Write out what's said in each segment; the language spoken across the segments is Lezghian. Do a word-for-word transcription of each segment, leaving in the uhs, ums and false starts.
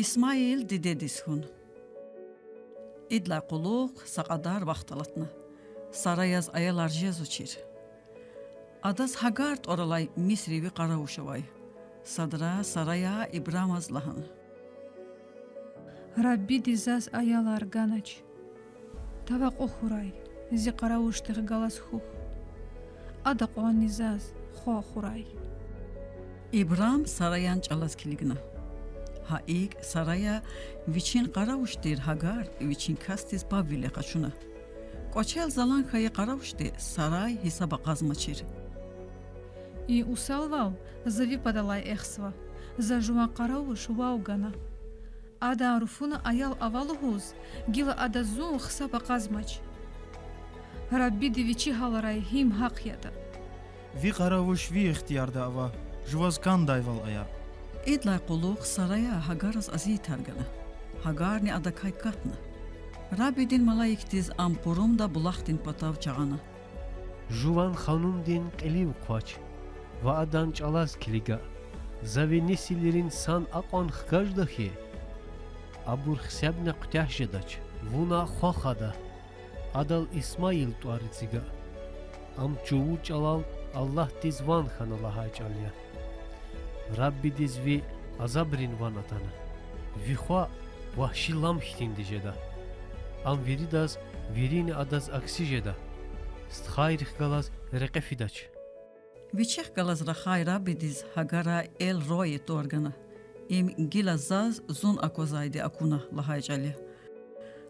Исмаил дидедиз хьун. Идалай кьулухъ са кьадар вахт алатна. Сараяз аялар жезвачир. Адаз Гьагар тӀвар алай Мисридин ви къаравуш авай. Садра Сарая Ибрамаз лагьана: Раббиди заз аялар ганач. Тавакьу хьурай, зи къаравушдихъ галаз хьухь. Ада кьванни заз хва хьурай. Ибрам Сараян чӀалаз килигна. Гьа икӀ Сарая вичин къаравуш тир Гьагар вичин касдиз пабвиле къачуна. КӀвачел залан хьайи къаравушди Сарай гьисаб акъазмачир. И усалвал за ви паталай эхзава, за жуван къаравуш вав гана. Адан руфуна аял ава лугьуз, гила адаз зун гьисаб акъазмач. Раббиди вичи гьаларай гьим гьахъ ятӀа. Ви къаравуш ви ихтиярда ава, жуваз кӀандайвал ая. Идалай кьулухъ Сарая Гьагараз азиятар гана. Гьагарни адакай катна. Раббидин малаикдиз ам Къурумда булахдин патав жагъана: Жуван ханумдин кьилив хъвач ва адан чӀалаз килига. За ви несилрин сан акьван хкажда хьи, абур хесебна куьтягь жедач. Вуна хва хада, адал Исмаил тӀвар эцига. Ам чувуд чӀалал Аллагьдиз ван хьана лагьай чӀал я. Раббидиз ви азабрин ван атана. Ви хва вагьши лам хьтинди жеда. Ам виридаз, вирини адаз акси жеда. Стхайрихъ галаз рекье фидач. Вичихъ галаз рахай Раббидиз Гьагара Эл-Рои тӀвар гана. Им гила заз зун аквазвайди акуна лагьай чӀал я.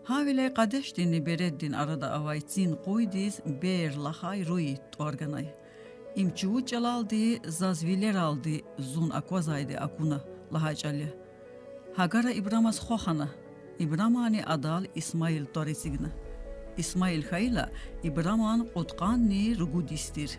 Гьавиляй Къадешдинни Береддин арада авай цин къуйдиз Беэр-Лахай-Руи тӀвар ганай. Им чувуд чӀалалди заз вилералди зун аквазвайди акуна лагьай чӀал я. Гьагара Ибрамаз хва хана, Ибрамани адал Исмаил тӀвар эцигна. Исмаил хьайила, Ибраман кьудкъанни ругуд йис тир.